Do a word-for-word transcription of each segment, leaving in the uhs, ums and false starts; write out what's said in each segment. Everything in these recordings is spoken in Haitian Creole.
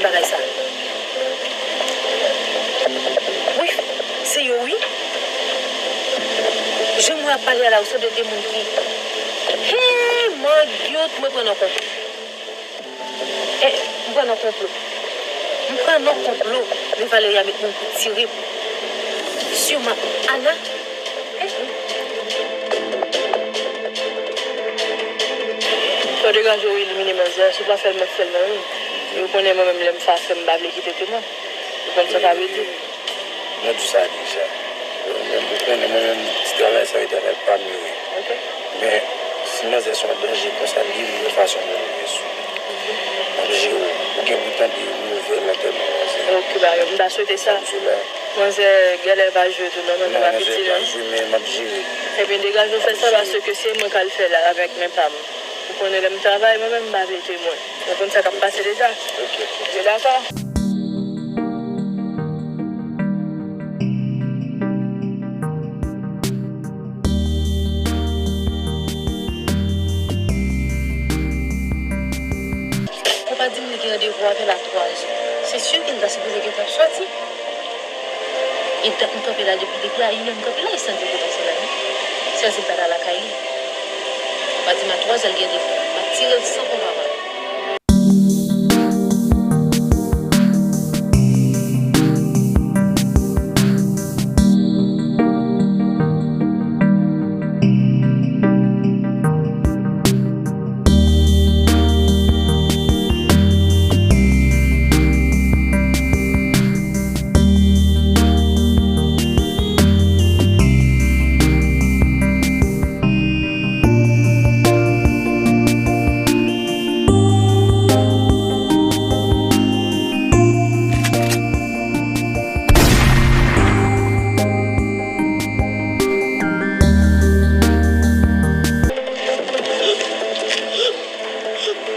Bagay sa. Wi, se yo wi. Jan mwen ap pale a la, ou sanble de moun ki, hey, mangyot, mwen pran nan konplo. Eh, m pran nan konplo. M pran nan konplo, men Valeria met mwen pou tire m. Sirman, Ana, eh, eh. Fò degaje w elimine manzè a, si w pa fè l, m ap fè l nan men w. E w konnen mwen menm, lè m fè afè, m pa vle kite temwen. Ou konn sa sa vle di? Mwen di sa deja. Mwen menm, ou konnen mwen menm, ti travay sa yo, travay pa m yo ye. Ok. Men, si manzè se yon danje konsa, li yon fason mwen rive sou ou. M ap jere w. Ou gen pou tande nouvèl antèman manzè. Ok, ba, m ta swete sa. Manzè genlè pa jwe tou, non, manzè pa piti, non. Non, manzè pa jwe, men m ap jere l. Ebyen, degaje w fè sa, paske se mwen k al fè l avèk men pa m. Ou konnen lè m travay, mwen menm, m pa vle temwen. Ou konn sa k ap pase deja. Ok, ok. Ou dakò? Ou pa di m li gen randevou avè l a twa zè. Se si ke l ta sipoze gentan soti. E dat m kanpe la depi, depi a inè m kanpe la, e santi l te pase la wi. Santi l pa ta lakay li. Ou pa di m a twa zè l gen randevou. M ap tire l san konpa pa.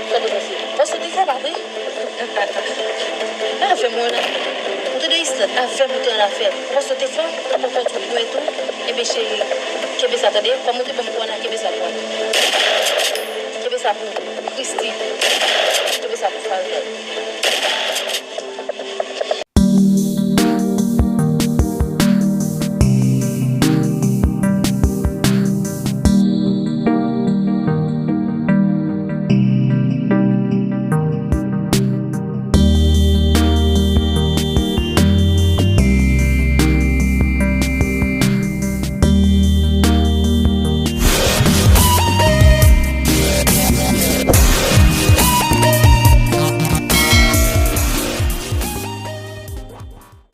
Sa te pase? Panse w te fò pa vre? Avè m wè nan. Ou tande Islande, avè m ou te annafè. Ou panse w te fò? Ou poko tou bwè tou? Ebyen cheri, kenbe sa tande. Kòm ou te ban m kò an la, kenbe sa pou mwen. Kenbe sa pou Christy. Kenbe sa pou Farida.